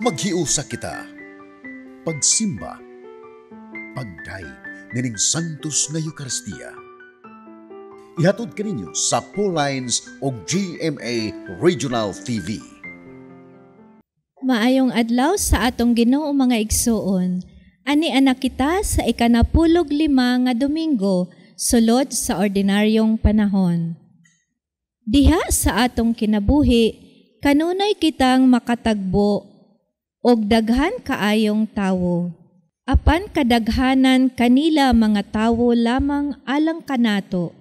Maghiusa kita. Pagsimba. Pagdayeg nining Santos nga Eucharistia. Ihatod kaninyo sa Paulines o GMA Regional TV. Maayong adlaw sa atong Ginoo, mga igsuon. Ani anak kita sa 15 nga Domingo sulod sa ordinaryong panahon. Diha sa atong kinabuhi, kanunay kitang makatagbo og daghan kaayong tawo. Apan kadaghanan kanila mga tawo lamang alang kanato.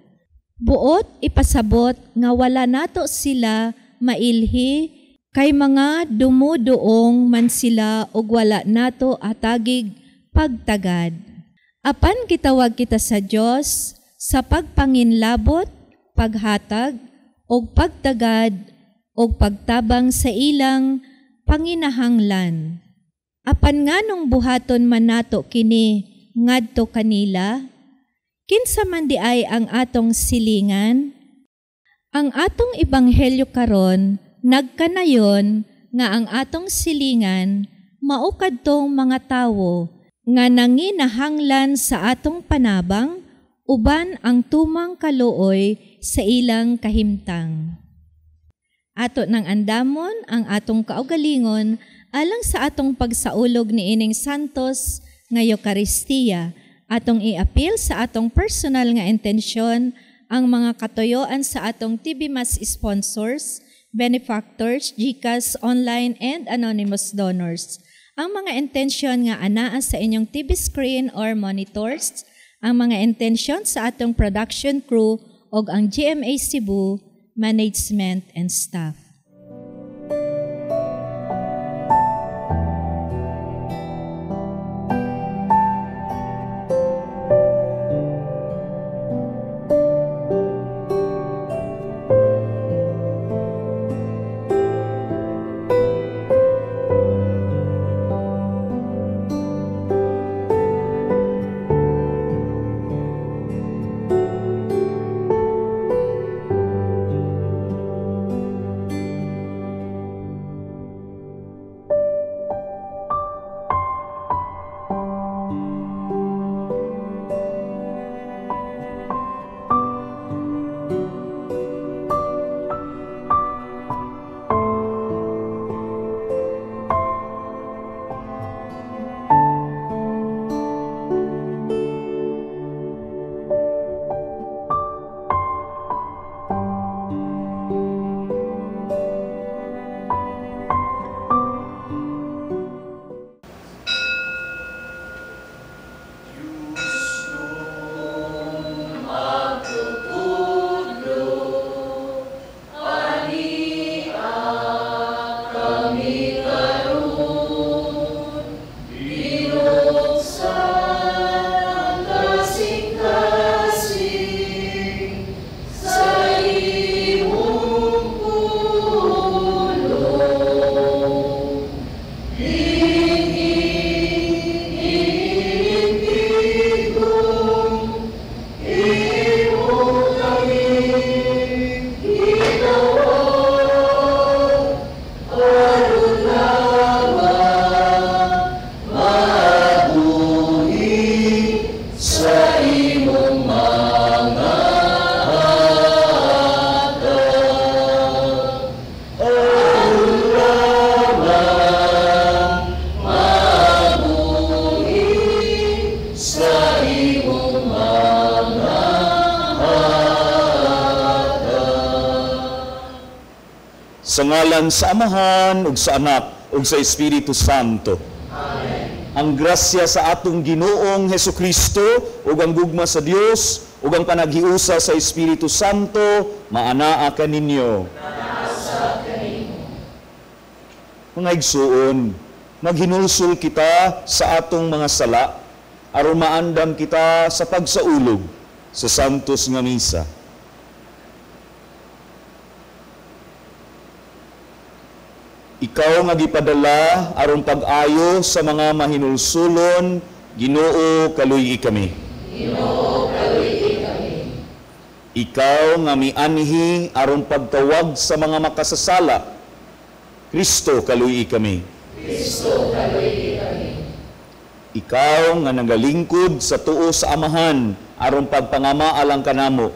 Buot ipasabot nga wala nato sila mailhi kay mga dumuduong man sila og wala nato atagig pagtagad. Apan gitawag kita sa Dios sa pagpanginlabot, paghatag og pagtagad og pagtabang sa ilang panginahanglan. Apan nganong buhaton man nato kini ngadto kanila? Kinsa man di ay ang atong silingan? Ang atong ebanghelyo karon nagkanayon nga ang atong silingan mao kadtong mga tawo nga nanginahanglan sa atong panabang uban ang tumang kaluoy sa ilang kahimtang. Ato nang andamon ang atong kaugalingon alang sa atong pagsaulog niining Santos nga Eukaristiya. Atong iapil sa atong personal nga intensyon ang mga katuyoan sa atong TV Mass sponsors, benefactors, GCash, online, and anonymous donors. Ang mga intensyon nga anaa sa inyong TV screen or monitors, ang mga intensyon sa atong production crew og ang GMA Cebu management and staff. Sa ngalan sa Amahan, ug sa Anak, ug sa Espiritu Santo. Amen. Ang grasya sa atong Ginoong Hesukristo, ug ang gugma sa Dios, ug ang panaghiusa sa Espiritu Santo, maanaa kaninyo. Mga igsuon, maghinulsol kita sa atong mga sala, aron maandam kita sa pagsaulog sa Santos nga Misa. Ikaw nga gipadala aron pag-ayo sa mga mahinulsulon, Ginoo, kaluy-i kami. Ginoo, kaluy-i kami. Ikaw nga mianhi aron pagtawag sa mga makasasala, Kristo, kaluy-i kami. Kristo, kaluy-i kami. Ikaw nga nagalingkod sa tuo sa Amahan aron pagpangama alang kanamo,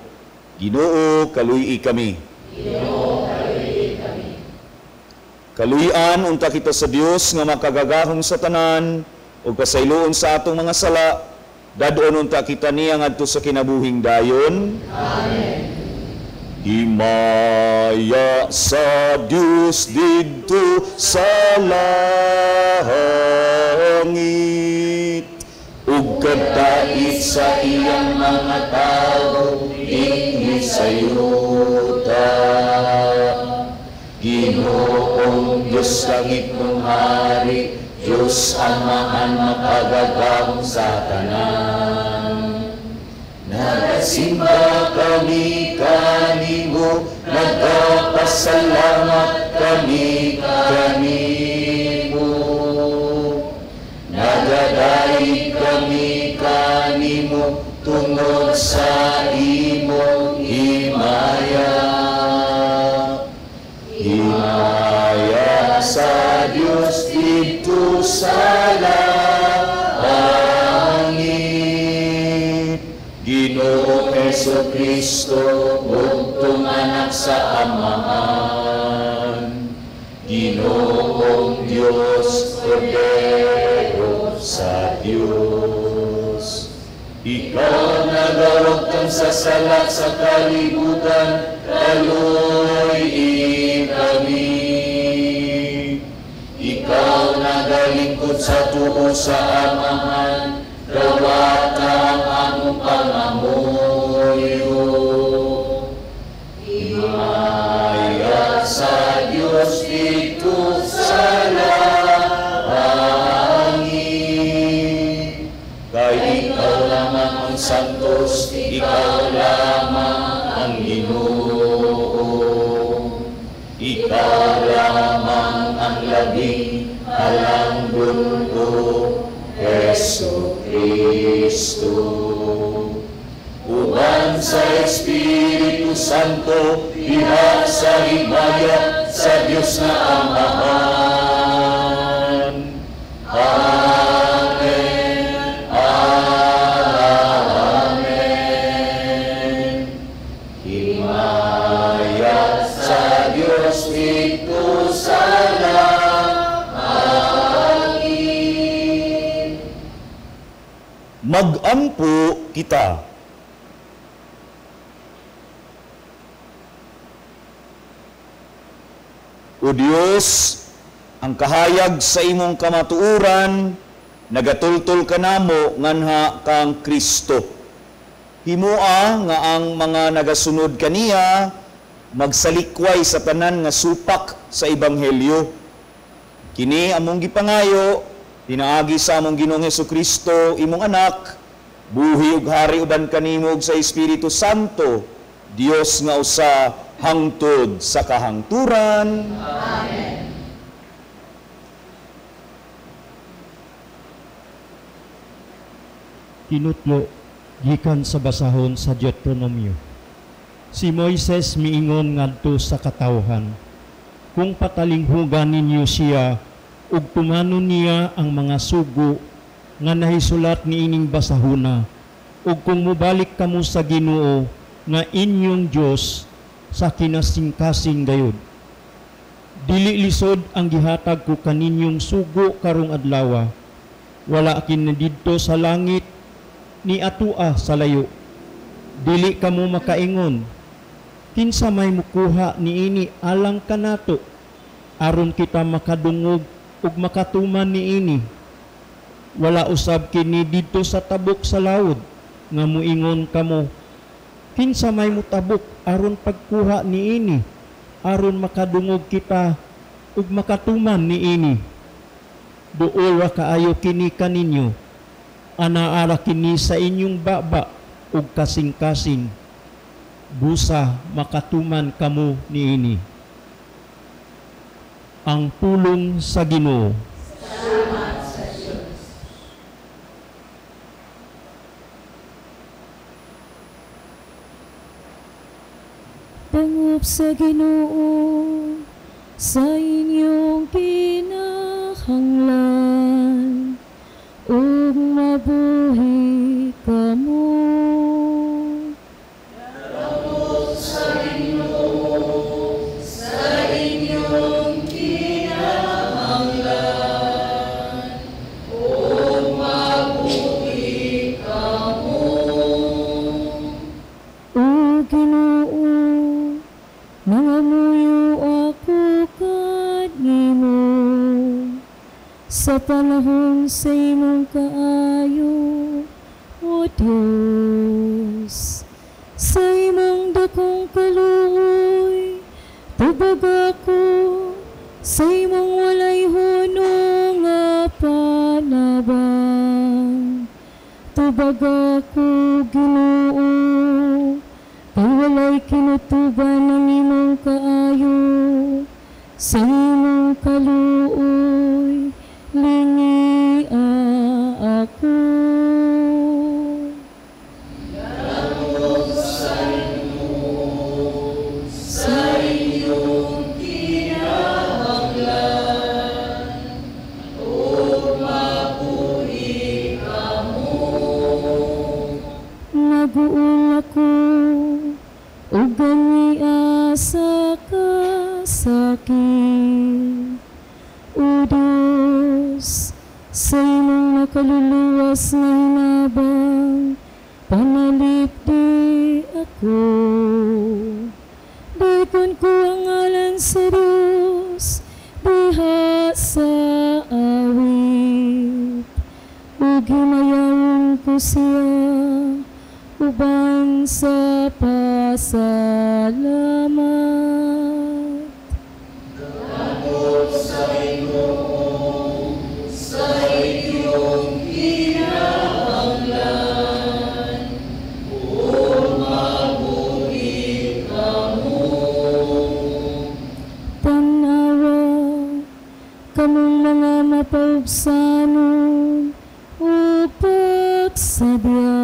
Ginoo, kaluy-i kami. Ginoo, kaluy-i kami. Kaluy-an unta kita sa Dios nga makagagahom sa tanan ug pasayloon sa atong mga sala, dad-on unta kita niya ngadto sa kinabuhing dayon. Amen. Himaya sa Dios didto sa langit, ug kadait sa iyang mga tawo dinhi sa yuta. Ginoong Diyos langit mong hari, Diyos Amahan makagagahom sa tanan. Nagasimba kami kanimo, nagapasalamat kami kanimo. Nagadaig kami kanimo tungod sa imong himaya. Himaya sa Dios didto sa langit. Ginoo Jesu Kristo, bugtong anak sa Amahan. Ginoong Dios, Kordero sa Dios. Ikaw nagawagtang sa sala sa kalibutan, kaluy-i kami. Ikaw nagalingkod sa tuo sa Amahan, dawata ang among pangamuyo. Himaya sa Dios didto sa langit. Kay ikaw lamang ang santos, ikaw lamang ang Ginoo. Ikaw lamang ang labing halangdon o Jesu Kristo. Uban sa Espiritu Santo, diha sa himaya sa Dios na Amahan. Amen. Amen. Himaya sa Dios didto sa langit. Magampo kita. O Dios, ang kahayag sa imong kamatuoran, nagatultol kanamo nganha kang Kristo. Himoa nga ang mga nagasunod kaniya magsalikway sa tanan nga supak sa ebanghelyo. Kini among gipangayo pinaagi sa among Ginoong Hesukristo, imong anak, buhi ug hari uban kanimo ug sa Espiritu Santo, Dios nga usa hangtod sa kahangturan. Amen. Tinutlo gikan sa basahon sa Deuteronomio. Si Moises miingon ngadto sa katawhan, kung patalinghugan ninyo siya ug tumanon niya ang mga sugo nga nahisulat niining basahuna, ug kung mobalik kamo sa Ginoo nga inyong Dios sa kinasingkasing gayud. Dili lisod ang gihatag ko kaninyong sugo karong adlawa. Wala kini didto sa langit ni atua sa layo. Dili kamo makaingon, kinsa may mukuha niini alang kanato, aron kita makadungog ug makatuman niini. Wala usab kini didto sa tabok sa lawod nga muingon kamo, kinsa may mutabok aron pagkuha niini, aron makadungog kita ug makatuman niini. Duol ra kaayo kini kaninyo, anaara kini sa inyong baba ug kasing-kasing, busa makatuman kamo niini. Ang pulong sa Ginoo. Salamat sa Diyos. Dangop sa Ginoo sa inyong kinahanglan. kinahanglan, ug mabuhi kamo. Dangog sa Ginoo sa inyong kinahanglan, ug mabuhi kamo. O Ginoo, nangamuyo ako kanimo sa panahon sa imong kaayo, O Dios. Sa imong dakong kaluoy, tubag ako sa imong walay hunong nga panabang. Tubag ako, Ginoo, kay walay kinutuban ang imong kaayo. Sa imong kaluoy, lingia ako. Dangog sa Ginoo sa inyong kinahanglan, ug mabuhi kamo. Naguol ako ug gania sa kasakit. O Diyos, sa imong nakaluluwas nga hinabang, panalipdi ako. Daykon ko ang ngalan sa Diyos, diha sa awit. Ug himayawon ko siya, uban sa pasalamat. Dangog sa Ginoo sa inyong kinahanglan, ug mabuhi kamo. Tanawa, kamong mga mapaubsanon ug pagsadya.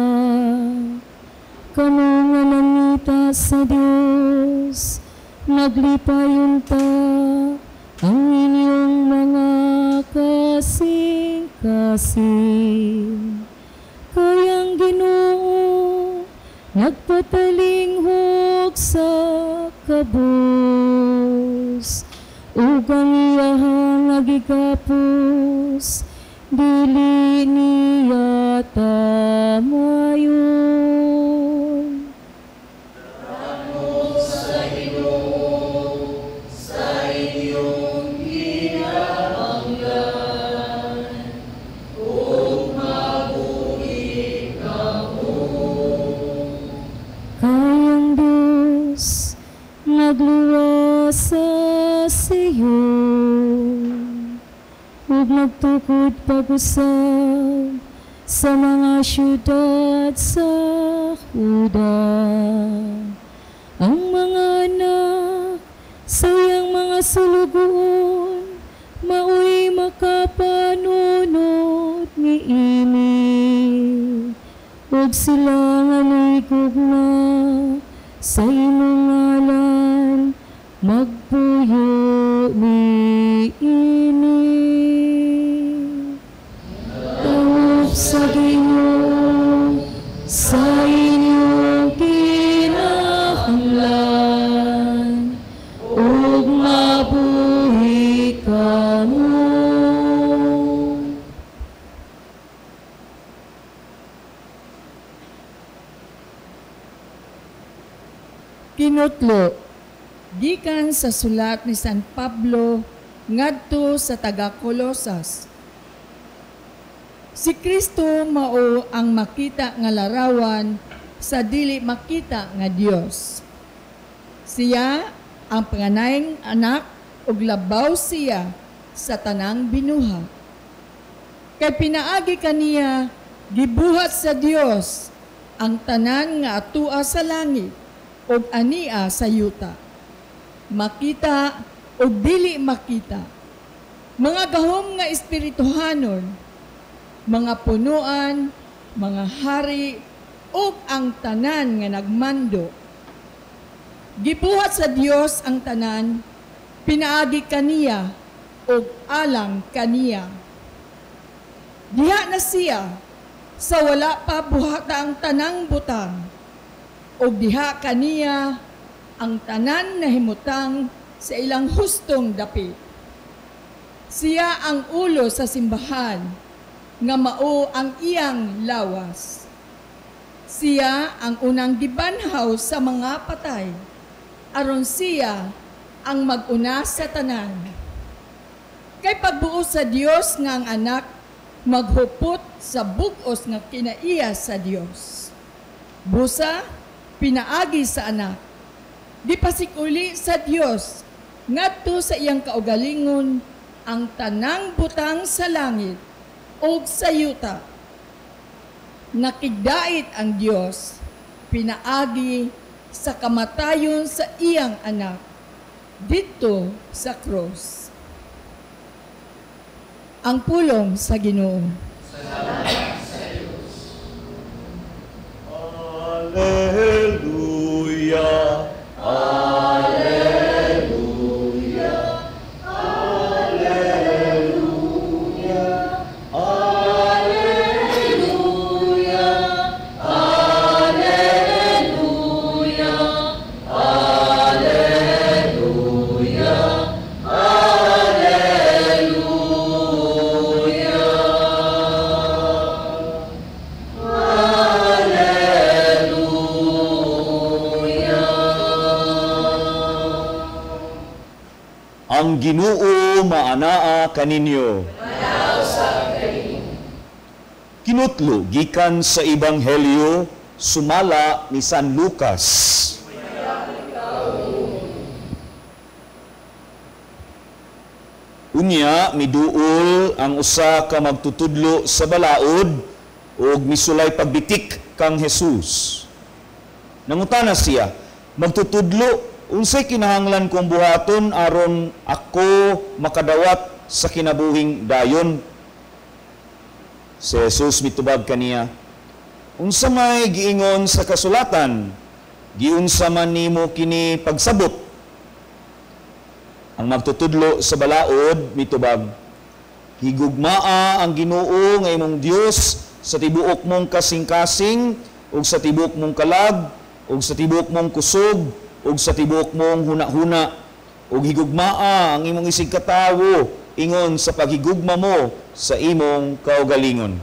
Kamo nga nangita sa Dios, maglipayon ta ang inyong mga kasing-kasing. Kay ang Ginoo nagpatalinghog sa kabus, ug ang iyahang gigapos dili niya tamayon. Dangog sa Ginoo sa inyong kinahanglan, ug mabuhi kamo. Kay ang Diyos nagluwas sa Sion, ug nagtukod pag-usab sa mga syudad sa Juda. Ang mga anak sa iyang mga sulugoon maoy makapanunod niini, ug sila nga gugma sa imong ngalan magpuyo niini. Dangog sa Ginoo sa inyong kinahanglan, ug mabuhi kamo. Kinutlo, gikan sa sulat ni San Pablo ngadto sa taga Colosas. Si Kristo mao ang makita nga larawan sa dili makita nga Dios. Siya ang panganayng anak ug labaw siya sa tanang binuhat. Kay pinaagi kaniya gibuhat sa Dios ang tanan nga atua sa langit ug ania sa yuta, makita ug dili makita, mga gahom nga espirituhanon, mga punuan, mga hari, ug ang tanan nga nagmando. Gibuhat sa Dios ang tanan, pinaagi kaniya ug alang kaniya. Diha na siya sa wala pa buhata ang tanang butang, ug diha kaniya ang tanan nahimutang sa ilang hustong dapit. Siya ang ulo sa simbahan, nga mao ang iyang lawas. Siya ang unang gibanhaw sa mga patay, aron siya ang mag-una sa tanan. Kay pagbuo sa Dios nga ang anak maghupot sa bug-os nga kinaiya sa Dios. Busa pinaagi sa anak, gipasikuli sa Dios ngadto sa iyang kaugalingon ang tanang butang sa langit ug sa yuta. Nakigdait ang Dios pinaagi sa kamatayon sa iyang anak didto sa krus. Ang pulong sa Ginoo. Salamat sa Diyos. Alleluia, alleluia, alleluia, alleluia, alleluia, alleluia, alleluia, alleluia. Ang Ginoo maanaa kaninyo. Kinutlo gikan sa Ebanghelyo sumala ni San Lucas. Unya miduol ang usa ka magtutudlo sa balaod ug misulay pagbitik kang Jesus. Nangutana siya, magtutudlo, unsay kinahanglan kong buhaton aron ako makadawat sa kinabuhing dayon? Si Jesus mitubag kaniya, unsa may giingon sa kasulatan, giunsa man nimo kini pagsabot? Ang magtutudlo sa balaod mitubag, higugmaa ang Ginoo nga imong Dios sa tibuok mong kasing-kasing ug sa tibuok mong kalag ug sa tibuok mong kusog ug sa tibuok mong hunahuna, ug higugmaa ang imong isig katawo ingon sa paghigugma mo sa imong kaugalingon.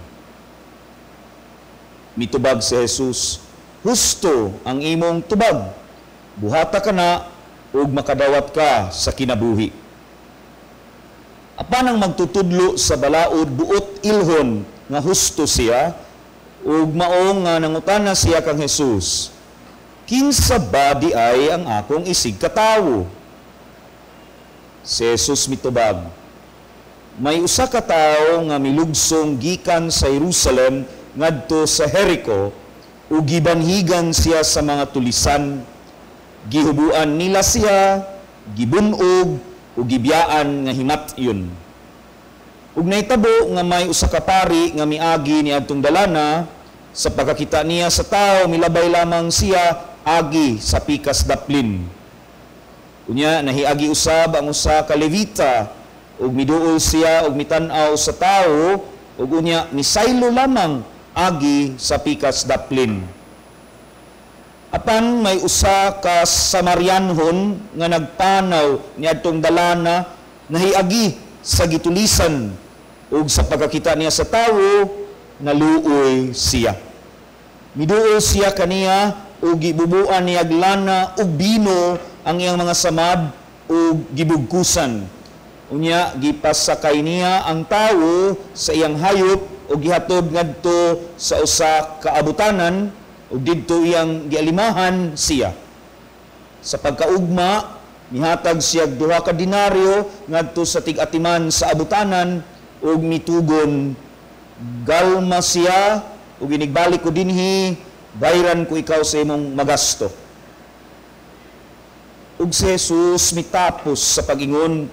Mitubag si Jesus, husto ang imong tubag, buhata ka na ug makadawat ka sa kinabuhi. Apan ang magtutudlo sa balaod buot ilhon nga husto siya, ug maong nga nangutana siya kang Jesus, kinsa ba di ay ang akong isig katawo? Si Jesus mitubag, may usa ka tawo nga milugsong gikan sa Jerusalem ngadto sa Jericho, ug gibanhigan siya sa mga tulisan. Gihubuan nila siya, gibunog, ug gibiyaan nga himatyon. Ug nahitabo nga may usa ka pari nga miagi niadtong dalana, sa pagkakita niya sa tawo milabay lamang siya agi sa pikas daplin. Unya nahiagi usab ang usa ka Levita, ug miduol siya ug mitan-aw sa tawo, ug unya misaylo lamang agi sa pikas daplin. Apan may usa ka Samarianhon nga nagpanaw niadtong dalana, nahiagi sa gitulisan, ug sa pagkakita niya sa tawo naluoy siya. Miduol siya kaniya ug gibubuan niya lana ug bino ang iyang mga samad ug gibugkusan. Unya gipasakay niya ang tawo sa iyang hayop ug gihatod ngadto sa usa ka abutanan, ug didto iyang gialimahan siya. Sa pagkaugma mihatag siya 2 ka denaryo ngadto sa tig-atiman sa abutanan, ug mitugon, galma siya ug inigbalik ko dinhi, bayran ko ikaw sa imong magasto. Ug si Jesus mitapos sa pag-ingon,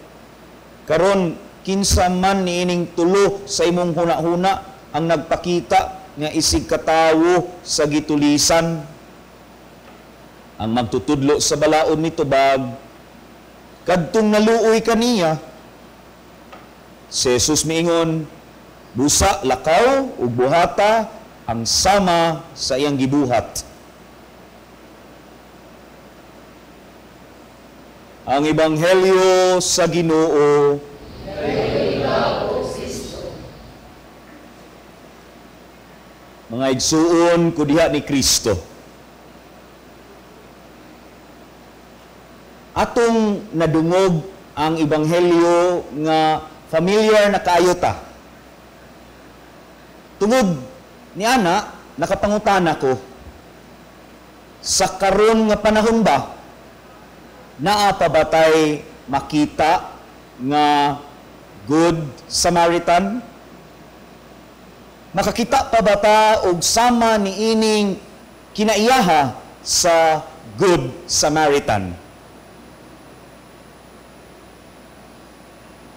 karon kinsa man niining tulo sa imong hunahuna ang nagpakita nga isig katawo sa gitulisan? Ang magtutudlo sa balaod mitubag, kadtong naluoy kaniya. Si Jesus miingon, busa lakaw ug buhata ang sama sa iyang gibuhat. Ang Ebanghelyo sa Ginoo. Mga igsuon ko diha ni Kristo. Atong nadungog ang Ebanghelyo nga familiar na kaayo ta. Tungod ni ana, nakapangutana ko, sa karon nga panahon ba, naa pa ba tay makita nga Good Samaritan? Makakita pa ba ta og sama ni ining kinaiyaha sa Good Samaritan?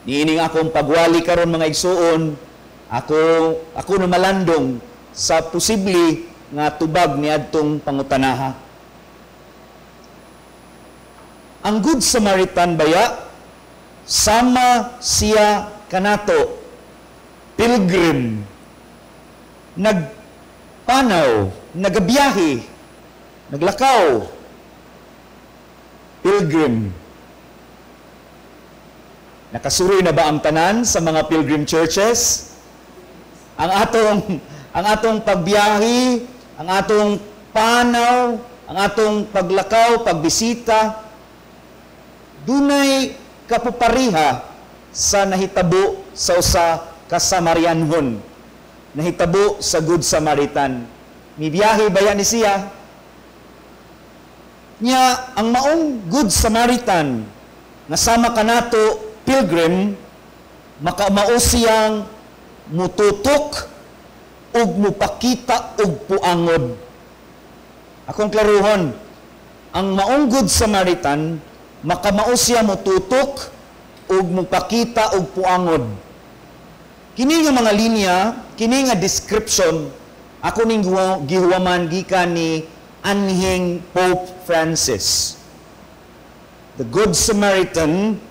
Niining akong pagwali karon mga igsuon, ako na malandong sa posible nga tubag niadtong pangutanaha. Ang Good Samaritan baya sama siya kanato, pilgrim, nagpanaw, nagabiyahe, naglakaw, pilgrim. Nakasuroy na ba ang tanan sa mga pilgrim churches? Ang atong pagbiyahe, ang atong panaw, ang atong paglakaw, pagbisita, dunay kapupariha sa nahitabo sa usa ka Samarianhon, nahitabo sa Good Samaritan. Mibiyahe ba yan ni siya? Nya ang maong Good Samaritan nga sama kanato pilgrim, makamao siyang mututok ug mupakita og puangod. Akong klaruhon, ang maong Good Samaritan makamao siya mututok ug mupakita og puangod. Kini nga mga linya, kini nga description, ako ning gihuwaman gikan ni anhing Pope Francis. The Good Samaritan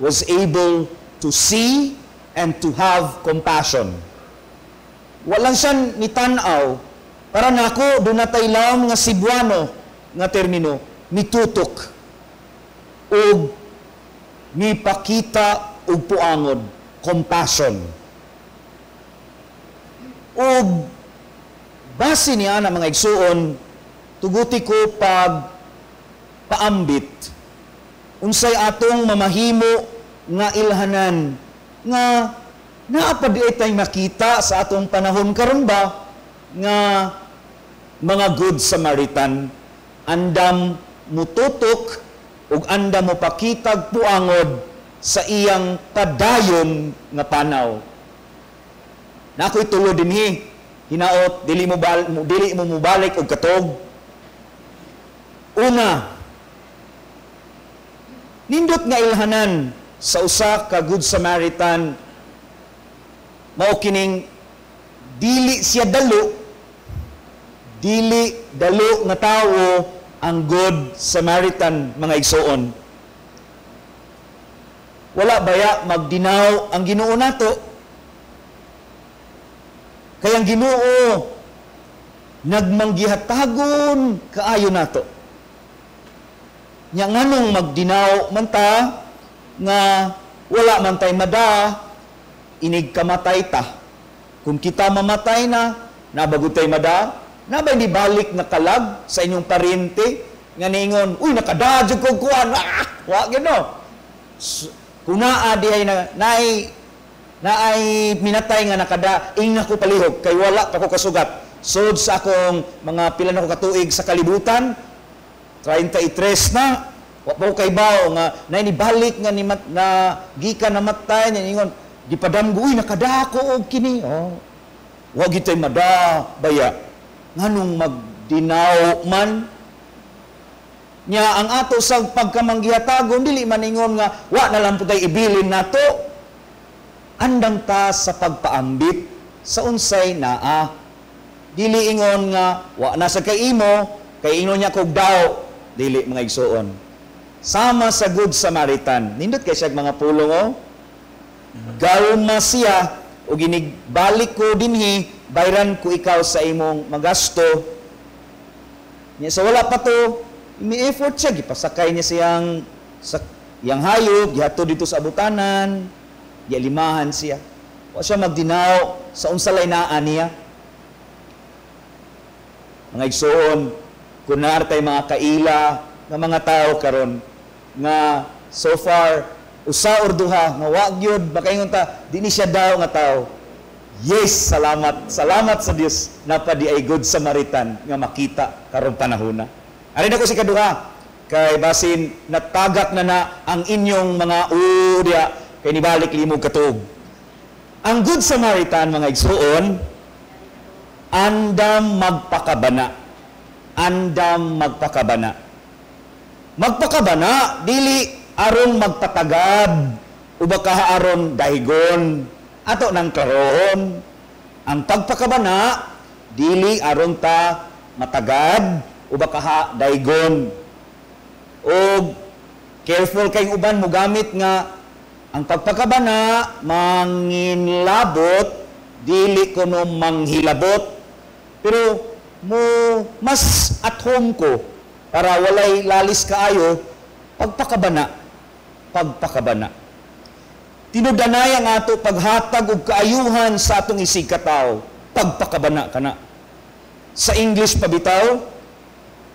was able to see and to have compassion. Walang siya nitan-aw. Para nako, doon na tayo lang nga Cebuano nga termino, nitutok og nipakita og puangod, compassion. Og base niya na mga igsuon, tuguti ko pag paambit unsay atong mamahimo nga ilhanan nga naa pa di tay makita sa atong panahon karon ba nga mga Good Samaritan andam mututok ug andam mopakitag puangod sa iyang padayon nga panaw. Na ako'y tulo dinhi, hinaot dili mo mobalik og katog. Una, nindot nga ilhanan sa usa ka Good Samaritan mao kining dili siya dalo, dili dalo nga tawo ang Good Samaritan, mga igsoon. Wala baya magdinaw ang Ginoo nato? Kay ang Ginoo nagmanggihatagon kaayo nato. Nya nganong magdinaw man ta nga wala man tay mada, inig kamatay ta. Kung kita mamatay na, nabagod tay mada, nabay ni balik nga kalag sa inyong parente nga niingon, uy nakada jud kog kuan, wa gyud no. Kung naa dihay na naay minatay nga nakada, ingna ko palihog kay wala pa ko kasugat. Sud sa akong mga pila na ko katuig sa kalibutan, 33 na, wa pa ko kaybaw nga naay nibalik nga ni na gikan namatay niya ingon, gipadamgo, uy nakada ko og kini. Oh. Wa gitay mada baya. Nganong magdinaw man nya ang ato sa pagkamanggihatagon dili maningon nga wa na lang pud tay ibilin nato. Andang ta sa pagpaambit sa unsay naa. Dili ingon nga wa na sa kay imo kay ingon niya kog daw. Dili mga igsuon. Sama sa Good Samaritan. Nindot kay siya mga pulong oh. Galma siya ug inigbalik ko dinhi, bayran ko ikaw sa imong magasto. Nya sa wala pa to, mi-effort siya, gipasakay niya siyang sa iyang hayop, gihatod dito sa abutanan, gialimahan siya. Wa siya magdinaw sa unsa lay naa niya. Mga igsoon, kung naa tay mga kaila nga mga tao karon nga so far usa or duha nga wa gyud makaingon ta di ni siya daw nga tao. Yes, salamat. Salamat sa Dios napa di ay Good Samaritan nga makita karong panahona. Ari na ko si kaduha kay basin natagak na na ang inyong mga udya kay nibalik limog katuog. Ang Good Samaritan, mga igsuon, andam magpakabana. Andam magpakabana. Magpakabana dili aron magpatagad o baka aron dahigon. Ato nang karoon. Ang pagpakabana dili aron ta matagad o baka dahigon. O careful kayong uban mo gamit nga ang pagpakabana manginlabot dili kuno manghilabot. Pero mo mas at home ko para walay lalis kaayo pagpakabana. Pagpakabana. Tinudanay ang ato paghatag og kaayuhan sa atong isig katawo. Pagpakabana kana. Sa English pabitaw,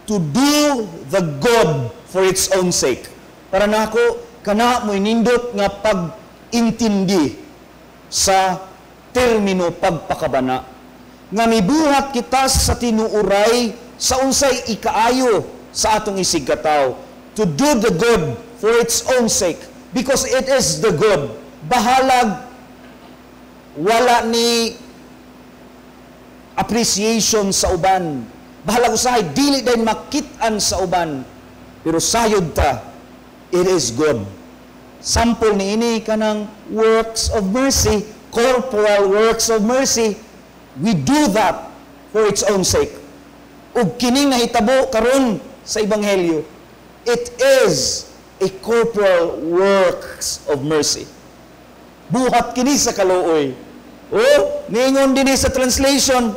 to do the good for its own sake. Para nako kana mo'y nindot nga pag-intindi sa termino pagpakabana. Nga mibuhat kita sa tinuuray sa unsay ikaayo sa atong isig katawo. To do the good for its own sake. Because it is the good. Bahalag wala ni appreciation sa uban. Bahalag usahay dili din makit-an sa uban. Pero sayod ta, it is good. Sample ni ini kanang works of mercy, corporal works of mercy. We do that for its own sake. Ug kining nahitabo karon sa Ebanghelyo, it is a corporal works of mercy. Buhat kini sa kaluoy. O, niingon dinhi sa translation,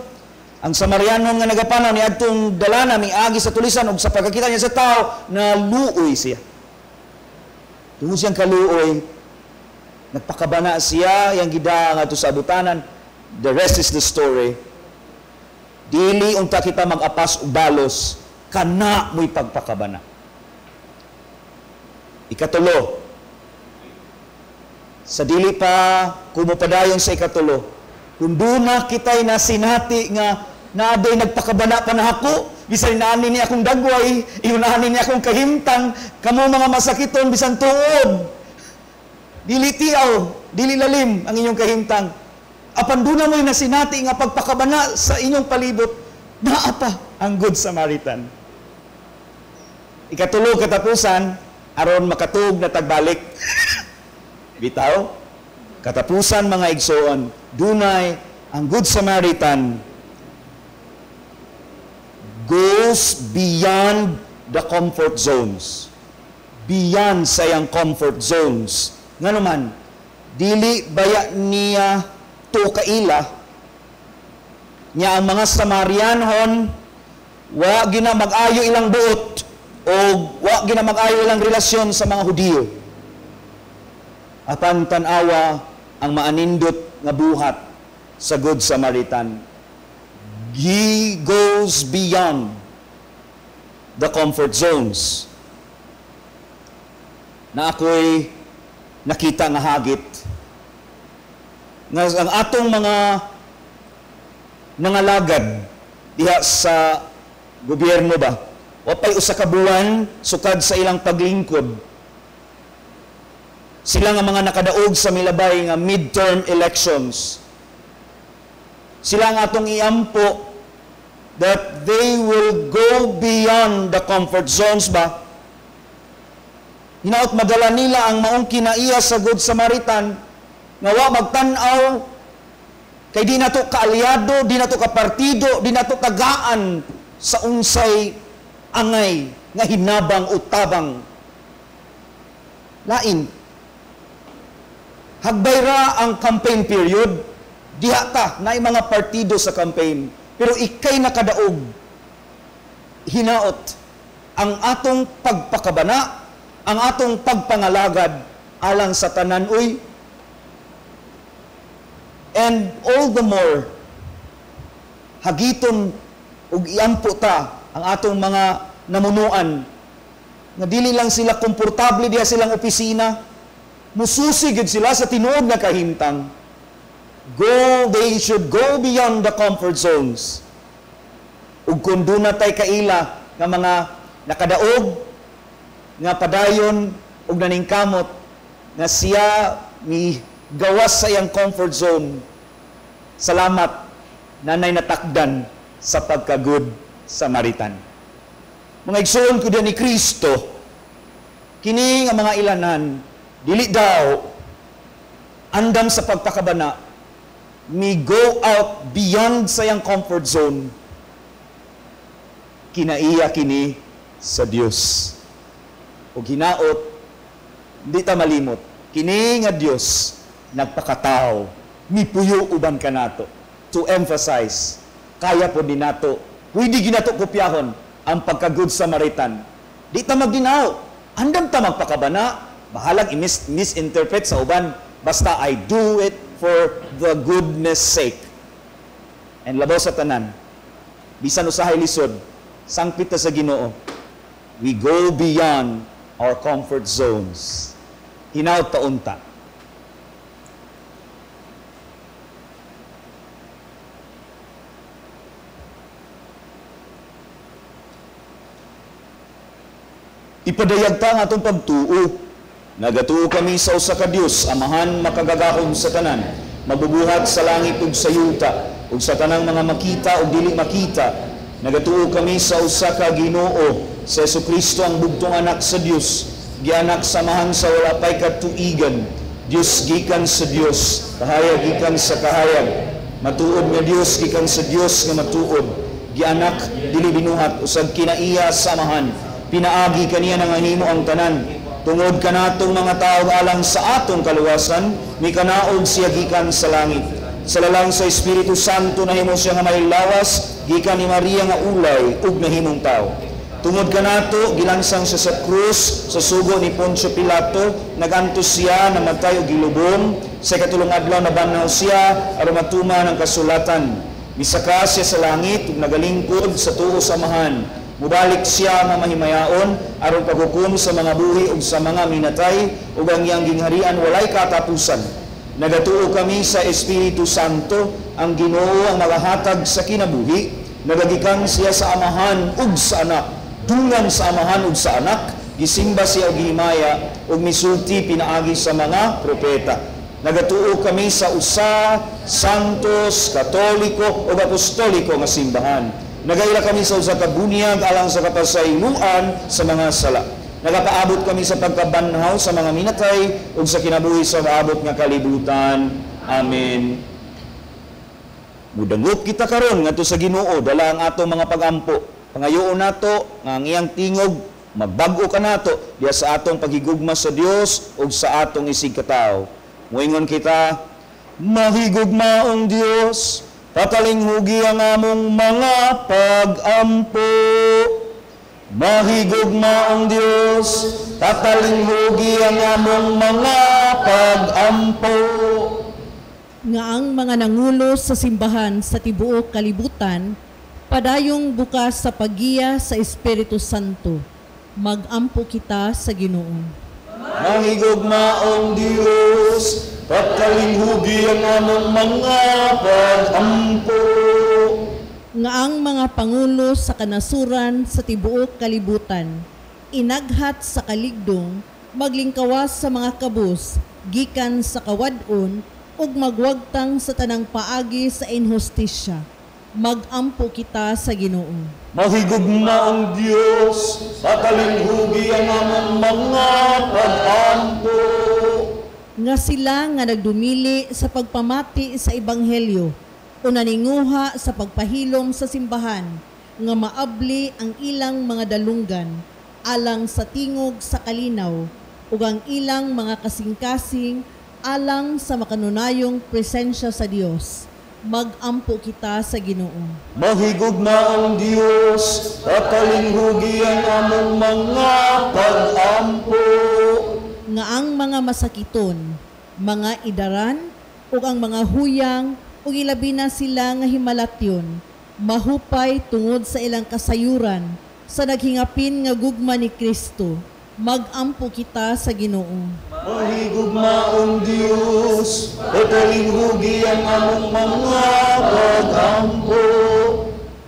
ang Samarianon nga nagapanaw ni adtong dalana miagi sa tulisan ug sa pagkakita niya sa tao, naluoy siya. Tungod siyang kaluoy, nagpakabana siya, yang gida ngadto sa abutanan. The rest is the story. Dili unta kita mag-apas og balos, kana mo'y pagpakabana. Ikatulo, sa dili pa kumupadayon sa ikatulo, kung duna kita'y nasinati nga naaday nagpakabana pa na ako, bisan naani ni akong dagway, iunahan ni akong kahimtang, kamo mga masakiton bisan tuod, dili tiaw, dili lalim ang inyong kahimtang. Apan duna mo'y nasinati nga pagpakabana sa inyong palibot, naa pa ang Good Samaritan. Ikatulo katapusan, aron makatug na tagbalik. Bitaw, katapusan mga igsoon, dunay ang Good Samaritan goes beyond the comfort zones. Beyond sa iyang comfort zones. Nga naman, dili baya niya to kaila niya ang mga Samarianhon wa gina mag-ayo ilang buot o wa gina mag-ayo ilang relasyon sa mga Hudiyo. Apan tan-awa ang maanindot nga buhat sa Good Samaritan. He goes beyond the comfort zones. Na ako'y nakita nga hagit nga ang atong mga nangalagad diha sa gobyerno ba, wapay usa ka buwan sukad sa ilang paglingkod. Sila nga mga nakadaog sa milabay nga midterm elections. Sila nga atong iampo that they will go beyond the comfort zones ba. Hinaot madala nila ang maong kinaiya sa Good Samaritan nga wa magtan-aw kay di nato kaalyado, di nato kapartido, di nato tagaan sa unsay angay nga hinabang o tabang. Lain. Hagbay ra ang campaign period, diha ta naay mga partido sa campaign, pero ikay nakadaog, hinaot ang atong pagpakabana, ang atong pagpangalagad alang sa tanan uy. And all the more, hagiton ug iampo ta ang atong mga namunuan nga dili lang sila komportable diha silang opisina, mususi gid sila sa tinuod nga kahimtang. They should go beyond the comfort zones. Ug kung duna tay kaila nga mga nakadaog nga padayon ug naningkamot nga siya mi gawas sa iyang comfort zone, salamat nanay natakdan sa pagka-good Samaritan. Mga igsoon ko ni Kristo, kini nga mga ilanan, dili daw andam sa pagpakabana, mi go out beyond sa iyang comfort zone, kinaiya kini sa Dios. O hinaot, di ta malimot, kini nga Dios nagpakatao, mipuyo uban kanato. To emphasize, kaya po din nato, pwede ginato kopyahon ang pagka-good Samaritan. Di ta magdinaw, andam ta magpakabana, bahalag i-misinterpret sa uban, basta I do it for the goodness sake. And labaw sa tanan, bisan usahay lisod, sangpit ta sa Ginoo, we go beyond our comfort zones. Hinaot ta unta. Ipadayag ta ang atong pagtuo. Nagatuo kami sa usa ka Dios, Amahan makagagahom sa tanan, magbubuhat sa langit ug sa yuta, ug sa tanang mga makita ug dili makita. Nagatuo kami sa usa ka Ginoo, sa Hesukristo ang bugtong anak sa Dios, gianak sa Amahan sa wala pay katuigan, Dios gikan sa Dios, kahayag gikan sa kahayag, matuod nga Dios gikan sa Dios nga matuod, gianak dili binuhat, usag kinaiya sa Amahan, pinaagi kaniya nangahimo ang tanan. Tungod kanatong mga tawo alang sa atong kaluwasan, mikanaog siya gikan sa langit. Sa lalang sa Espiritu Santo nahimo siya nga may lawas, gikan ni Maria nga ulay ug nahimong tawo. Tungod kanato gilansang siya sa krus sa sugo ni Poncio Pilato, nagantos siya, namatay ug gilubong. Sa ikatulong adlaw nabanhaw siya aron matuman ang kasulatan. Misaka siya sa langit ug nagalingkod sa tuo sa Amahan. Mubalik siya nga mahimayaon aron paghukom sa mga buhi ug sa mga minatay, ug ang iyang gingharian walay katapusan. Nagatuo kami sa Espiritu Santo, ang Ginoo ang magahatag sa kinabuhi. Nagagikan siya sa Amahan ug sa Anak, dungan sa Amahan ug sa Anak, gisimba siya og gihimaya ug misulti pinaagi sa mga propeta. Nagatuo kami sa usa, santos, katoliko ug apostoliko nga simbahan. Nagaila kami sa usa ka bunyag alang sa kapasayloan sa mga sala. Nagapaabot kami sa pagkabanhaw sa mga minatay ug sa kinabuhi sa maabot nga kalibutan. Amen. Mudangop kita karon ngadto sa Ginoo, dala ang atong mga pagampo. Pangayoon nato nga ang iyang tingog magbag-o kanato diha sa atong paghigugma sa Dios ug sa atong isigkatawo. Moingon kita, mahigugmaong Dios, patalinghugi ang among mga pag-ampo. Mahigugmaong Dios, patalinghugi ang among mga pag-ampo. Nga ang mga nangulo sa simbahan sa tibuok kalibutan, padayong bukas sa paggiya sa Espiritu Santo. Mag-ampo kita sa Ginoo. Mahigugmaong Dios, patalinghugi ang among mga pag-ampo. Nga ang mga pangulo sa kanasuran sa tibuok kalibutan, inaghat sa kaligdong, maglingkawas sa mga kabus, gikan sa kawad-on, ug magwagtang sa tanang paagi sa inhustisya. Mag-ampo kita sa Ginoo. Mahigugmaong Dios, patalinghugi ang among mga pag-ampo. Nga sila nga nagdumili sa pagpamati sa ebanghelyo o naninguha sa pagpahilom sa simbahan, nga maabli ang ilang mga dalunggan alang sa tingog sa kalinaw ug ang ilang mga kasing-kasing alang sa makanunayong presensya sa Dios. Magampo kita sa Ginoo. Mahigugma ang Dios, patalinghugi ang among mga pag-ampo. Nga ang mga masakiton, mga idaran, ug ang mga huyang, ug ilabi na sila nga himalatyon, mahupay tungod sa ilang kasayuran sa naghingapin nga gugma ni Kristo. Magampo kita sa Ginoo. Mahigugmaong Dios, patalinghugi ang among mga pag-ampo.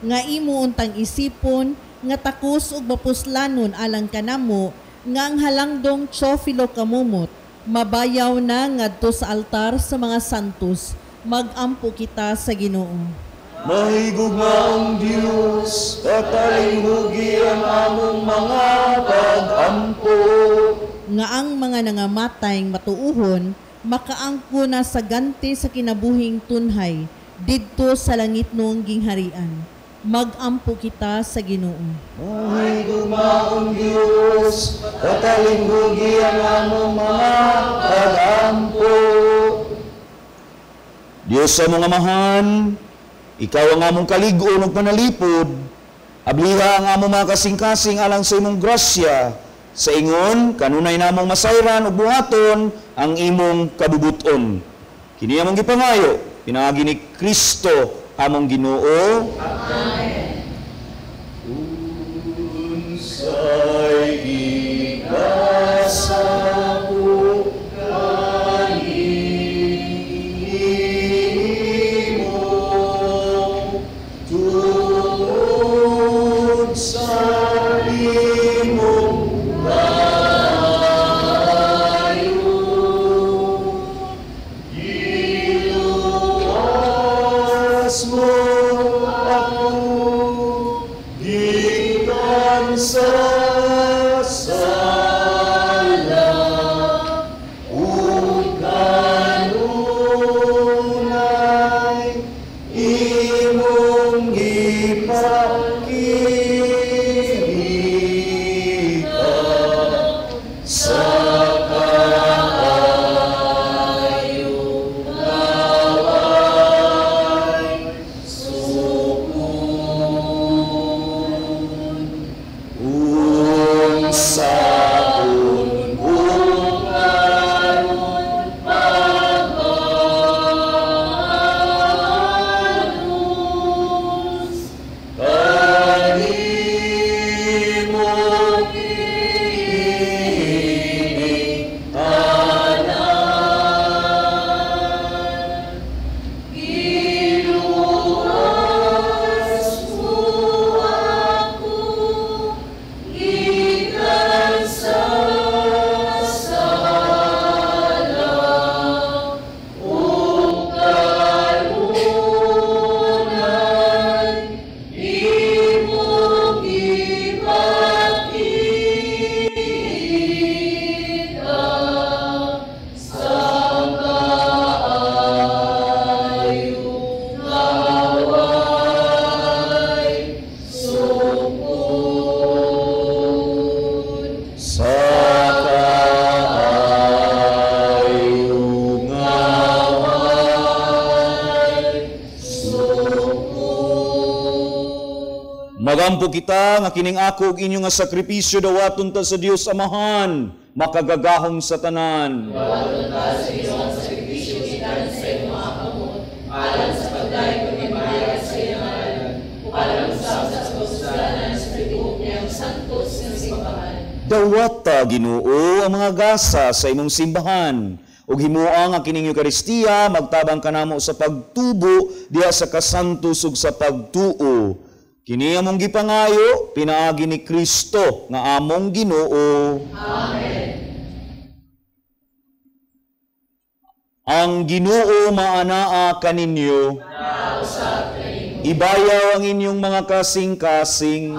Nga imo untang isipon, nga takos ug mapuslanon alang kanamo, nga ang halangdong Teofilo Camomot, mabayaw na ngadto sa altar sa mga santos. Magampo kita sa Ginoo. Mahigugmaong Dios, patalinghugi ang among mga pag-ampo. Nga ang mga nangamatay matuuhon, makaangko na sa ganti sa kinabuhing tunhay, didto sa langit noong gingharian. Magampo kita sa Ginoo. Mahigugmaong Dios, patalinghugi ang among mga pag-ampo. Diyos sa mga amahan, ikaw ang among kalig-on ug panalipod. Abliha ang among mga kasing-kasing alang sa imong grasya. Sa ingon, kanunay namong masayran ug buhaton ang imong kabubuton. Kini among gipangayo, pinaagi ni Kristo among Ginoo. Amen. Unsay ikasako kanimo tungod sa imong kaayo, giluwas mo ako gikan sa sala ug kanunay imong gipakita sa kaayo nga sukon. Unsaon ko karon pag-antos, kanimo ining tanan. Giluwas mo ako gikan sa sala ug kanunay imong gipakita sa kaayo nga way sukod. Sa kaayo nga way sukod. Magampo kita nga kining ako ug inyo nga sakripisyo dawaton ta sa Dios Amahan, makagagahom sa tanan. Dawaton ta sa Ginoo ang sakripisyo gikan sa imong mga kamot, alang sa pagdayeg ug himaya sa iyang ngalan, ug alang usab sa kapusdanan sa tibuok niyang santos nga simbahan. Dawata Ginoo ang mga gasa sa imong simbahan, ug himoa nga kining Eukaristiya magtabang kanamo sa pagtubo diha sa kasantos ug sa pagtuo. Kini among gipangayo pinaagi ni Kristo nga among Ginoo. Amen. Ang Ginoo maanaa kaninyo. Ibayaw ang inyong mga kasing-kasing.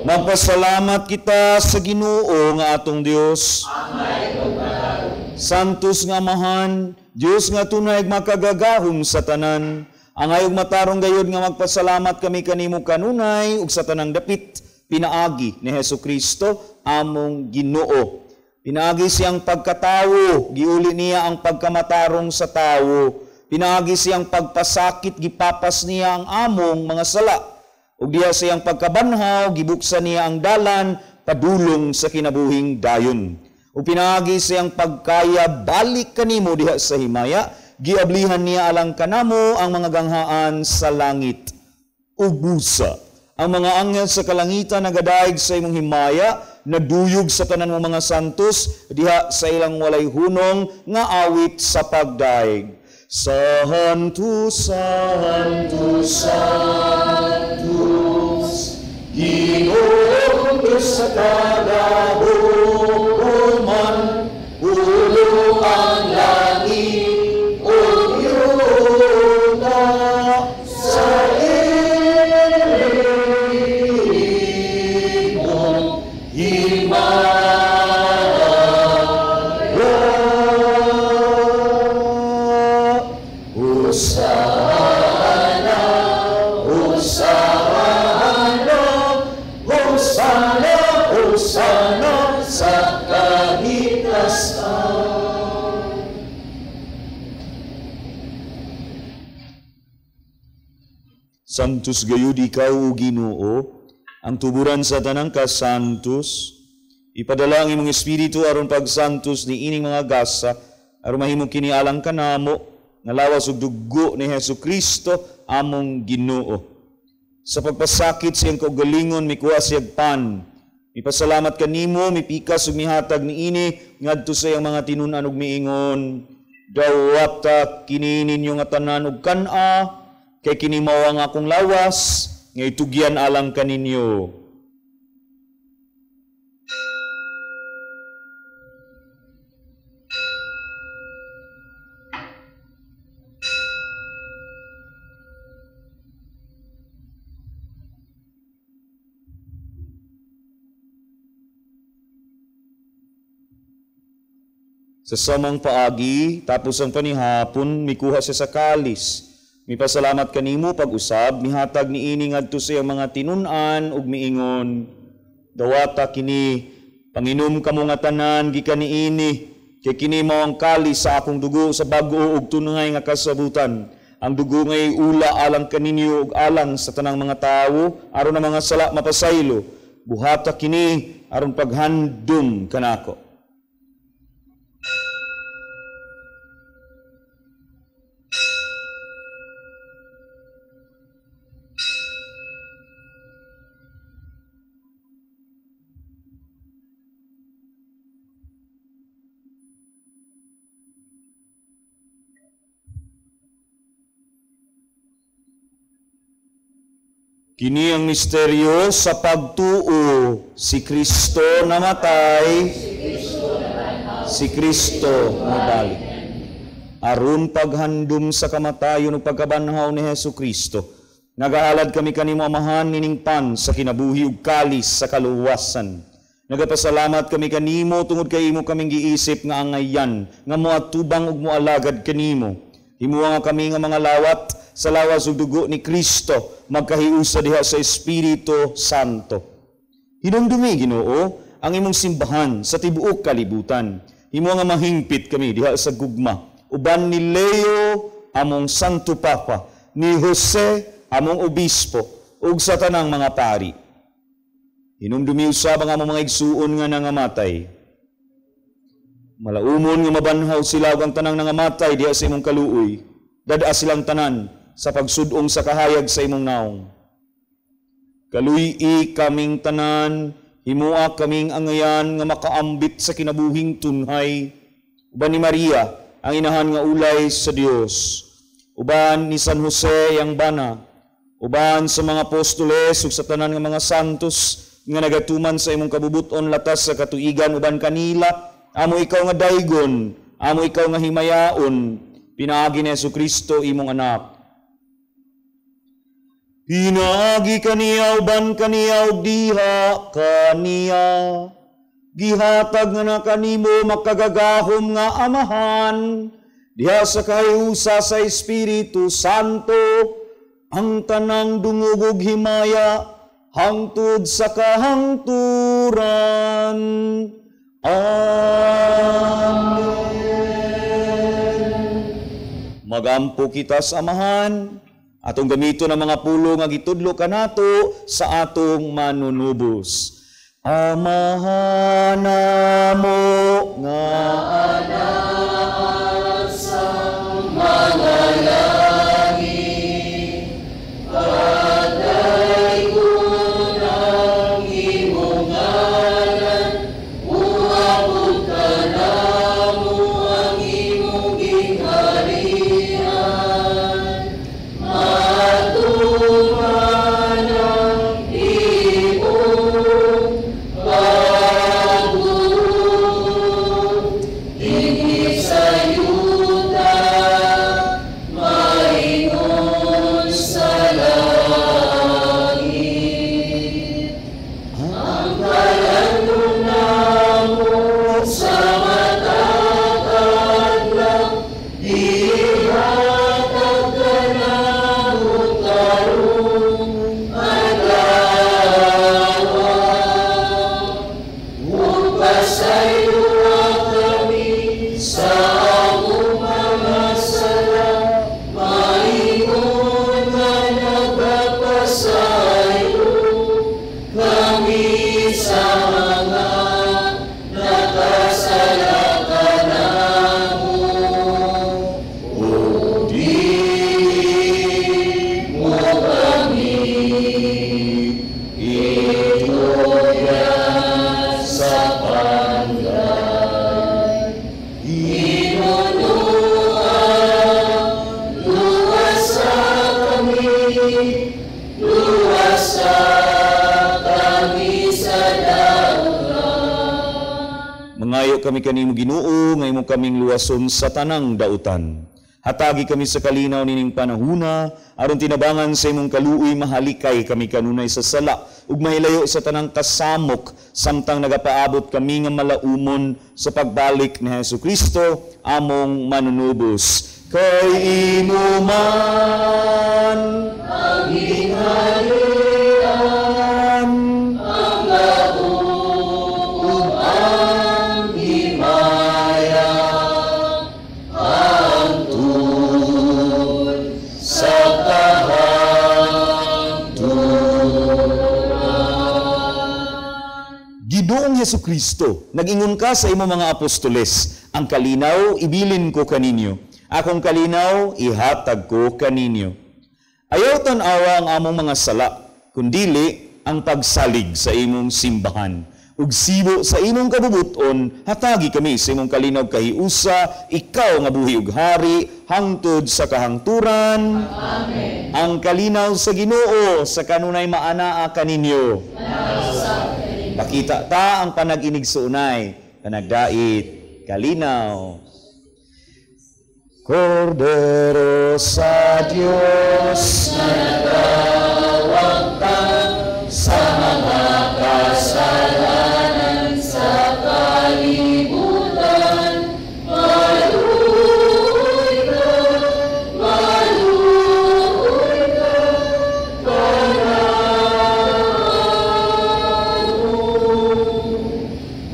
Magpasalamat kita sa Ginoo nga atong Dios. Santos nga Amahan, Dios nga tunay makagagahom sa tanan. Angay ug matarong gayud nga magpasalamat kami kanimo kanunay ug sa tanang dapit pinaagi ni Hesus Kristo among Ginoo. Pinaagi siyang pagkatawo, giuli niya ang pagkamatarong sa tawo. Pinaagi siyang pagpasakit, gipapas niya ang among mga sala. Ug diha siyang pagkabanhaw, gibuksan niya ang dalan padulong sa kinabuhing dayon. Ug pinaagi siyang pagkaya balik kanimo diha sa himaya, giablihan niya alang kanamo ang mga ganghaan sa langit. Ug busa ang mga anghel sa kalangitan nagadaig sa imong himaya, naduyog sa tanan mo mga santos diha sa ilang walay hunong nga awit sa pagdaig. Santo, Santo, Santos, Ginoong Diyos sa kagahuman, pulo ang langit ug yuta sa imong himaya. Hosana, Hosana, Hosana, Hosana sa kahitasan. Santos gayud ikaw, o Ginoo, ang tuburan sa tanang kasantos. Ipadala ang imong espiritu aron pagsantos ni ining mga gasa, aron mahimo kini alang kanamo nga lawas ug dugo ni Hesus Kristo among Ginoo. Sa pagpasakit siyang kaugalingon, mikuha siyag pan. Mipasalamat kanimo, mipikas ug mihatag niini ngadto sa iyang mga tinun-an ug miingon, dawata kini ninyo nga tanan ug kan-a, kay kini mao ang akong lawas nga itugyan alang kaninyo. Sa samang paagi, tapos ang panihapon, mikuha siya sa kalis. Mipasalamat kanimo pag-usab, mihatag niini ngadto sa iyang mga tinun-an ug miingon, dawata kini, panginom kamo nga tanan gikan niini, kay kini mao ang kalis sa akong dugo sa bag-o ug tunay nga kasabutan. Ang dugo ngay ula alang kaninyo ug alang sa tanang mga tawo, aron ang mga sala mapasaylo. Buhata kini aron paghandom kanako. Kini ang misteryo sa pagtuo, si Kristo namatay, si Kristo mobalik. Aron paghandom sa kamatayon ug pagkabanhaw ni Hesus Kristo, nagaalad kami kanimo Amahan nining pan sa kinabuhi ug kalis sa kaluwasan. Nagapasalamat kami kanimo tungod kay imo kaming giisip nga angayan, nga moatubang ug moalagad kanimo. Himuha nga kami nga mga lawat sa lawas ug dugo ni Kristo, magkahiusa diha sa Espiritu Santo. Hinumdumi, Ginoo, ang imong simbahan sa tibuok kalibutan. Himuha nga mahingpit kami diha sa gugma. Uban ni Leo, among Santo Papa, ni Jose, among Obispo, ug sa tanang mga pari. Hinumdumi usab ang among mga igsuon nga nangamatay. Malaumon nga mabanhaw sila ug ang tanang nangamatay diha sa imong kaluoy. Dad-a silang tanan sa pagsudong sa kahayag sa imong naong. Kaluy-i kaming tanan, himua kaming angayan nga makaambit sa kinabuhing tunhay. Uban ni Maria, ang inahan nga ulay sa Dios. Uban ni San Jose ang bana. Uban sa mga apostoles ug sa tanan nga mga santos nga nagatuman sa imong kabubuton latas sa katuigan uban kanila. Amo ikaw nga daygon, amo ikaw nga himayaon, pinaagi ni Jesucristo imong anak. Pinaagi kaniya uban kaniya ug diha kaniya, gihatag nga na kanimo makagagahom nga Amahan, diha sa kahiusa sa Espiritu Santo, ang tanang dungog ug himaya hangtod sa kahangturan. Amen. Magampo kita sa Amahan, atong gamiton ang mga pulong nga gitudlo kanato sa atong manunubos. Amahan namo nga anak sa mga langit, padaygon ang imong ngalan, uabot kanamo ang imong gingharian. Matuman ang imong pagbuot, dinhi sa yuta, maingon sa langit. Ang kalan-on namo sa matag adlaw, ihatag kanamo karong adlaw. Ug pasayloa kami sa among mga sala, maingon nga nagapasaylo kami sa mga nakasala kanamo. Ug dili mo kami itugyan sa panday. Hinunoa, luwasa kami, luwasa kami sa dautan. Mangayo kami kanimo Ginoo, nga imo kaming luwason sa tanang dautan. Hatagi kami sa kalinaw nining panahuna, aron tinabangan sa imong kaluoy mahalikay kami kanunay sa sala ug mahilayo sa tanang kasamok samtang nagapaabot kami nga malaumon sa pagbalik ni Hesus Kristo among manunubos. Kay imo man ang gingharian, ang gahom ug ang himaya, hangtod sa kahangturan. Ginoong Hesus Kristo, nag-ingon ka sa imong mga apostoles, ang kalinaw ibilin ko kaninyo, akong kalinaw ihatag ko kaninyo. Ayaw tan-awa ang among mga sala, kundili ang pagsalig sa imong simbahan. Ug sibo sa imong kabubuton, hatagi kami sa imong kalinaw kahiusa, ikaw nga buhi ug hari, hangtod sa kahangturan. Amen. Ang kalinaw sa Ginoo sa kanunay maanaa kaninyo. Pakita ta ang panag-inig suunay, panagdait, kalinaw. Kordero sa Dios na nagawagtang sa mga kasalanan sa kalibutan, maluoy ka, maluoy ka, kanamo.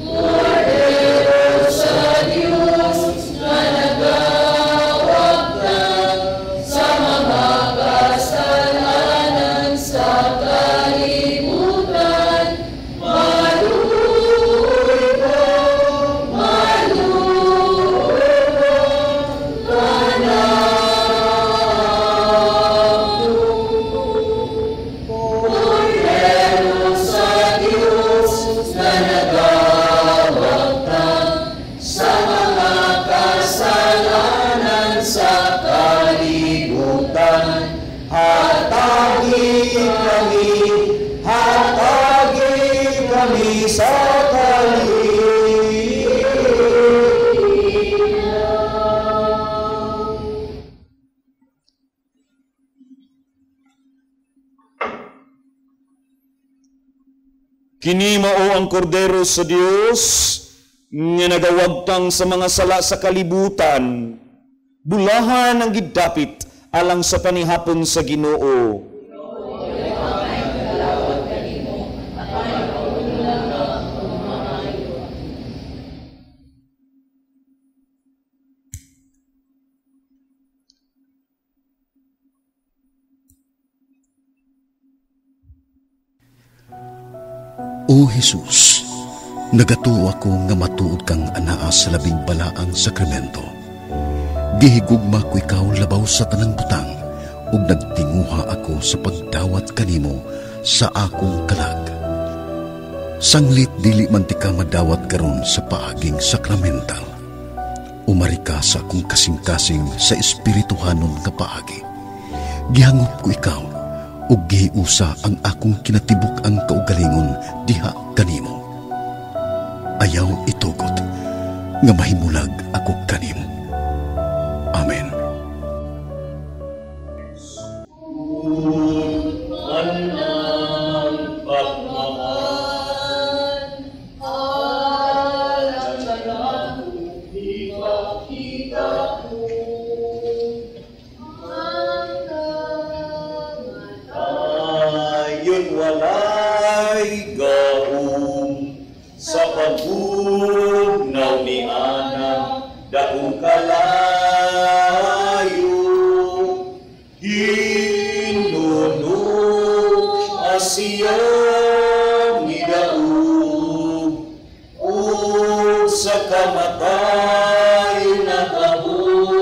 Kordero sa Dios na nagawagtang sa mga kasalanan sa kalibutan, maluoy ka, maluoy ka, kanamo. Kordero sa Dios na nagawagtang sa mga kasalanan sa kalibutan, hatagi kami sa kalinaw. Kini mao ang kordero sa Dios nga nagawagtang sa mga sala sa kalibutan. Bulahan ang gidapit alang sa panihapon sa Ginoo. O Jesus, nagatuo ako nga matuod kang anaa sa labing balaang sakramento. Gihigugma ko ikaw labaw sa tanang butang ug nagtinguha ako sa pagdawat kanimo sa akong kalag. Sanglit dili man tika madawat karon sa paaging sakramental. Umari ka sa akong kasing-kasing sa espirituhanon nga paagi. Gihangop ko ikaw ug gihiusa ang akong kinatibuk-ang kaugalingon diha kanimo. Ayaw itugot nga mahimulag ako kanimo. Amen. Walay gaum sa pagbugnaw ni Ana dakong kalayo, hinuno asiya midaog ug sa kamatay nakabunto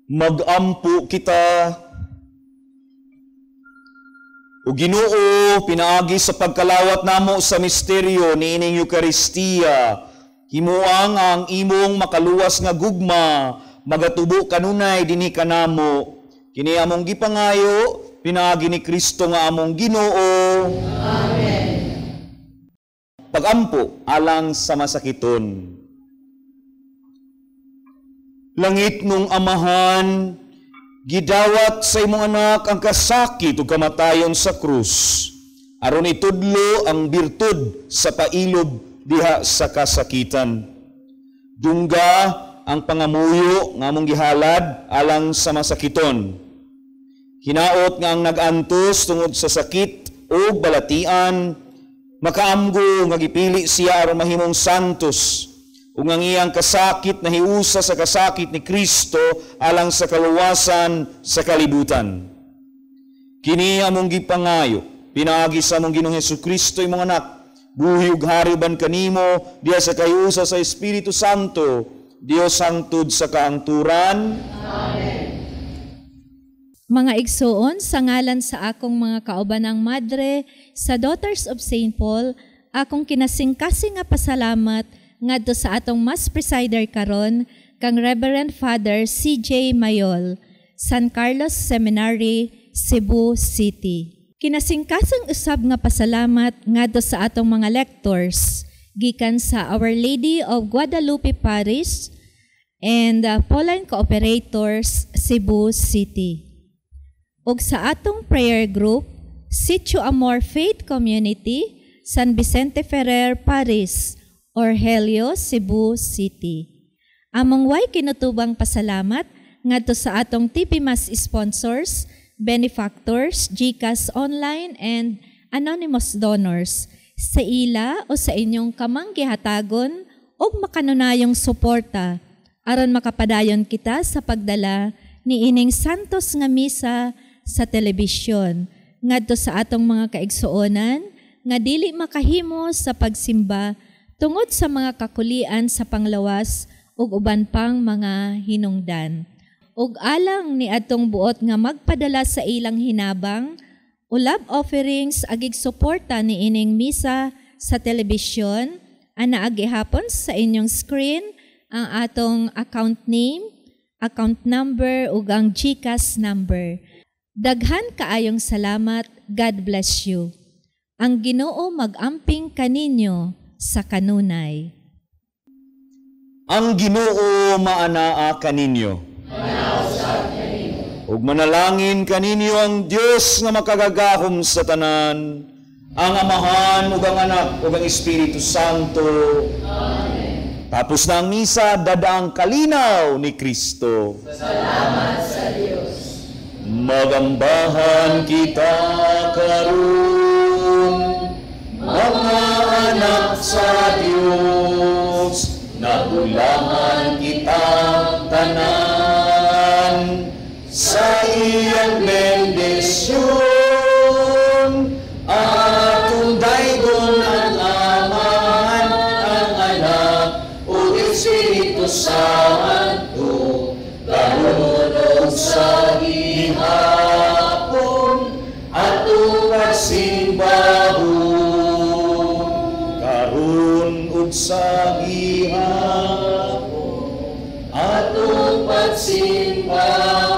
Magampo kita. O Ginoo, pinaagi sa pagkalawat namo sa misteryo niining Eukaristiya, himuang ang imong makaluwas nga gugma, magatubo kanunay dinhi kanamo. Kini among gipangayo, pinaagi ni Kristo nga among Ginoo. Amen. Pagampo alang sa masakiton. Langit nung Amahan, gidawat sa imong anak ang kasakit ug kamatayon sa krus, aron itudlo ang birtud sa pailob diha sa kasakitan. Dungga ang pangamuyo nga among gihalad alang sa masakiton. Hinaot nga ang nag-antos tungod sa sakit ug balatian, makaamgo nga gipili siya aron mahimong santos, ug ang iyang kasakit na hiusa sa kasakit ni Kristo alang sa kaluwasan sa kalibutan. Kini among gipangayo, pinaagi sa among Ginoong Hesukristo imong anak, buhi ug hari uban kanimo diha sa kahiusa sa Espiritu Santo, Dios hangtod sa kaangturan. Amen. Mga igsoon, sa ngalan sa akong mga kaubanang madre sa Daughters of St. Paul, akong kinasingkasing nga pasalamat ngadto sa atong Mass Presider karon kang Reverend Father C.J. Mayol, San Carlos Seminary, Cebu City. Kinasingkasang usab nga pasalamat ngadto sa atong mga lectors gikan sa Our Lady of Guadalupe Parish and Pauline Cooperators, Cebu City. Ug sa atong prayer group, Sitio Amor Faith Community, San Vicente Ferrer Parish, Orhelio, Cebu City. Among way kinutubang pasalamat ngadto sa atong TV Mass sponsors benefactors, GCash Online, and anonymous donors sa ila o sa inyong kamang gihatagon og makanunayong suporta aron makapadayon kita sa pagdala ni ining Santos nga Misa sa telebisyon ngadto sa atong mga kaigsuonan nga dili makahimo sa pagsimba tungod sa mga kakulian sa panglawas ug uban pang mga hinungdan. Ug alang ni atong buot nga magpadala sa ilang hinabang o love offerings agig suporta ni ining misa sa telebisyon, ana gihapon sa inyong screen ang atong account name, account number ug ang GCash number. Daghan kaayong salamat. God bless you. Ang Ginoo mag-amping kaninyo sa kanunay. Ang Ginoo maanaa kaninyo. Ug manalangin kaninyo ang Dios nga makagagahom sa tanan, ang Amahan ug ang Anak ug ang Espiritu Santo. Amen. Tapos na ang misa, dada ang kalinaw ni Kristo. Salamat sa Dios. Magambahan kita karon, mga anak sa Dios, nagulahan kita tanan sa iyang bendisyon. Atong daygon ang Amahan, ang Anak, ug Espiritu Santo, karon ug sa gihapon, atong pagsimbahon, karon ug sa gihapon, atong pagsimbahon.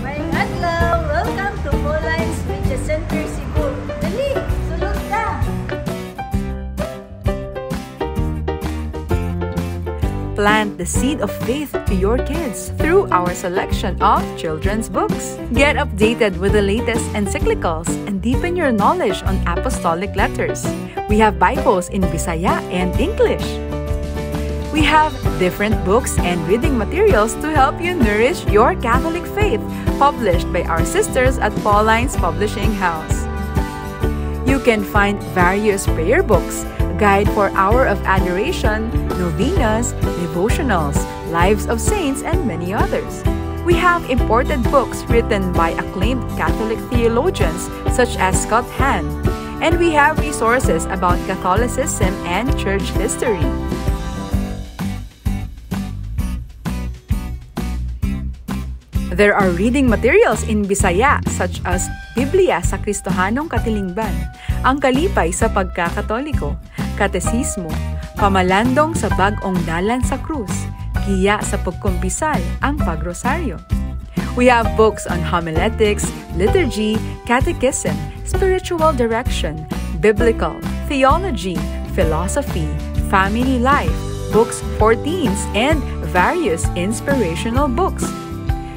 Maayong adlaw! Welcome to Paulines Media Center Cebu. Dali, sulod ta! Plant the seed of faith to your kids through our selection of children's books. Get updated with the latest encyclicals and deepen your knowledge on apostolic letters. We have Bibles in Bisaya and English. We have different books and reading materials to help you nourish your Catholic faith, published by our sisters at Paulines Publishing House. You can find various prayer books, guide for Hour of Adoration, novenas, devotionals, lives of saints, and many others. We have imported books written by acclaimed Catholic theologians such as Scott Hahn, and we have resources about Catholicism and church history. There are reading materials in Bisaya such as Biblia sa Kristohanong Katilingban, Ang Kalipay sa Pagkakatoliko, Katesismo, Pamalandong sa Bag-ong Dalan sa Krus, Giya sa Pagkumpisal, Ang Pagrosaryo. We have books on homiletics, liturgy, catechism, spiritual direction, biblical, theology, philosophy, family life, books for teens, and various inspirational books.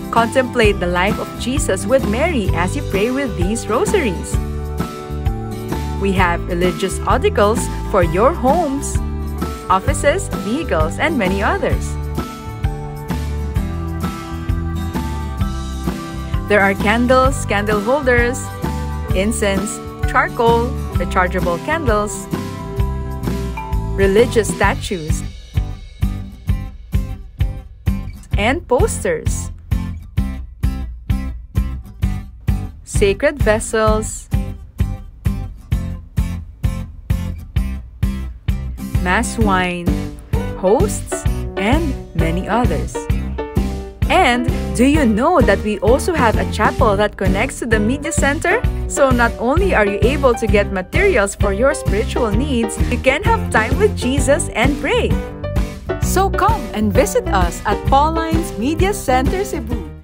Contemplate the life of Jesus with Mary as you pray with these rosaries. We have religious articles for your homes, offices, vehicles, and many others. There are candles, candle holders, incense, charcoal, rechargeable candles, religious statues, and posters. Sacred vessels, mass wine, hosts, and many others. And do you know that we also have a chapel that connects to the media center? So not only are you able to get materials for your spiritual needs, you can have time with Jesus and pray. So come and visit us at Paulines Media Center Cebu.